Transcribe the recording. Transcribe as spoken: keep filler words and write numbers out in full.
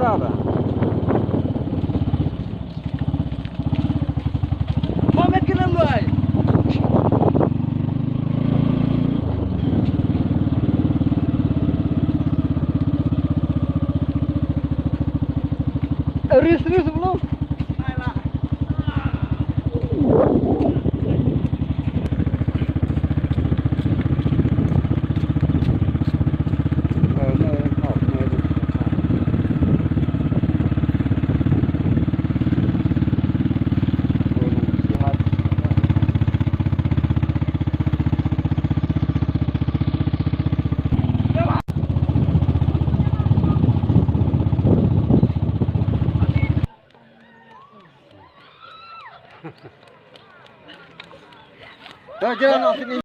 Tada. Mohammed kena luai. Ris, ris, belum. Dah jalan nak sini.